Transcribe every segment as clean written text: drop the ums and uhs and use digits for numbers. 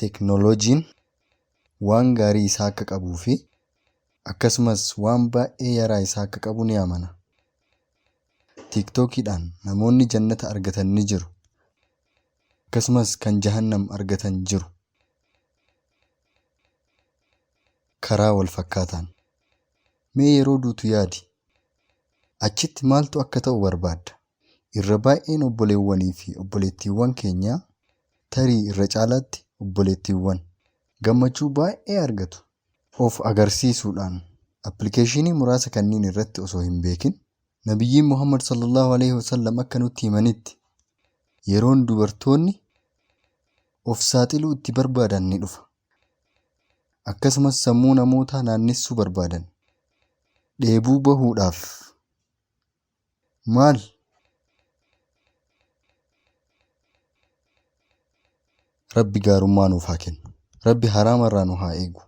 Teeknooloojiin waan gaarii isaa akka qabuu fi akkasumas waan baay'ee yaraa isaa akka qabu ni amana. Tiiktookiidhaan namoonni jannata argatan ni jiru. Akkasumas kan jahannam argatan jiru. Karaa wal fakkaataan. Mee yeroo duutu yaadi. Achitti maaltu akka ta'u barbaadda? Irra baay'een obboleewwanii fi obboleettiiwwan keenyaa, tarii irra caalaatti obboleettiiwwan, gammachuu baay'ee argatu. Of agarsiisuudhaan. Appilikeeshinii muraasa kanniin irratti osoo hin beekin. Nabiyyiin Muhammad sallallahu alaihi wasallam akka nutti himanitti yeroon dubartoonni of saaxiluu itti barbaadan ni dhufa. Akkasumas sammuu namootaa naannessuu barbaadan. Dheebuu bahuudhaaf maal? Rabbi gaarummaa nuuf haa kennu. Rabbi haraama irraa nu haa eegu.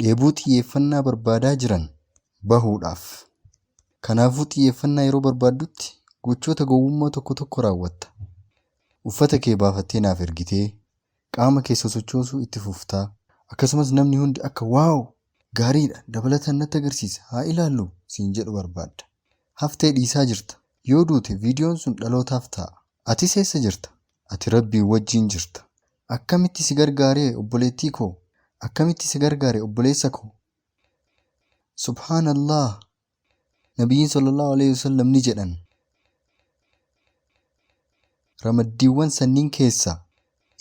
Dheebuu xiyyeeffannaa barbaadaa jiran bahuudhaaf. Kanaafuu xiyyeeffannaa yeroo barbaaddutti gochoota gowwummaa tokko tokko raawwatta. Uffata kee baafattee naaf ergitee, qaama kee sosochoosuu itti fuftaa. Akkasumas namni hundi akka waaw gaariidha dabalataan natti agarsiisa haa ilaallu siin jedhu barbaadda. Haftee dhiisaa jirta. Yoo duute viidiyoon sun dhalootaaf taa'a. Atis eessa jirta? Ati Rabbiin wajjin jirta. Akkamitti si gargaaree obboleettii koo? Akkamitti si gargaare obboleessa koo? Subhaanallah. Nabiyyiin sallallahu alaihi wasallam ni jedhan. Ramaddiiwwan sanniin keessaa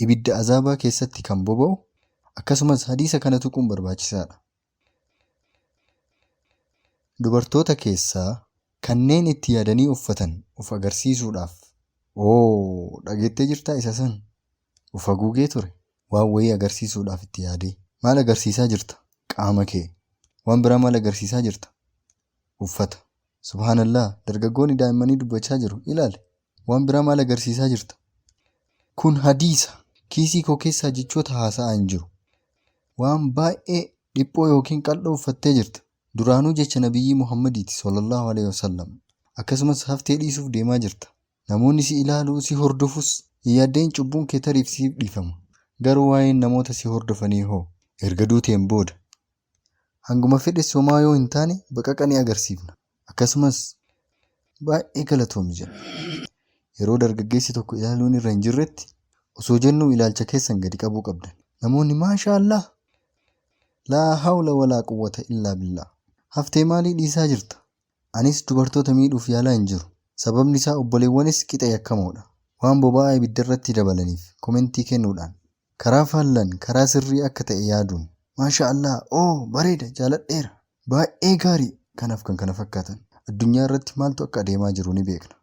ibidda azaabaa keessatti kan boba'u akkasumas hadiisa kana tuquun barbaachisaadha. Dubartoota keessaa kanneen itti yaadanii uffatan of agarsiisuudhaaf. Oo, dhageettee jirtaa isa san? Of haguugee ture. Waan wayii agarsiisuudhaaf itti yaadee. Maal agarsiisaa jirta? Qaama kee. Waan biraa maal agarsiisaa jirta? Uffata. Subhaanallah, dargaggoonni daa'immanii dubbachaa jiru. Ilaali. Waan biraa maal agarsiisaa jirta? Kun hadiisa. Kiisii koo keessaa jechoota haasa'aa hin jiru. Waan baay'ee dhiphoo yookiin qal'oo uffattee jirta. Duraanuu jecha Nabiyyii Muhammadiiti sallallahu alaihi wasallam. Akkasumas haftee dhiisuuf deemaa jirta. Namoonni si ilaaluu, si hordofus. Hin yaadda'in cubbuun kee tariif siif dhiifama. Garuu waa'een namoota si hordofanii hoo? Erga duuteen booda. Hanguma fedhes homaa yoo hin taane baqaqa ni agarsiifna. Akkasumas baay'ee galatoomi jenna. Yeroo dargaggeessi tokko ilaaluun irra hin jirretti osoo jennuu ilaalcha keessan gadi qabuu qabdan. Namoonni maashaa Allah! Laa hawla walaa quwwata illaa billah. Haftee maalii dhiisaa jirta? Anis dubartoota miidhuuf yaalaa hin jiru. Sababni isaa obboleewwanis qixa yakkamoodha. Waan boba'aa ibiddarratti dabalaniif komentii kennuudhaan. Karaa faallan karaa sirrii akka ta'e yaaduun. Maashaa Allah! Oo bareeda jaaladheera! Baay'ee gaarii! Kanaaf kan kana fakkaatan. Addunyaa irratti maaltu akka adeemaa jiru ni beekna.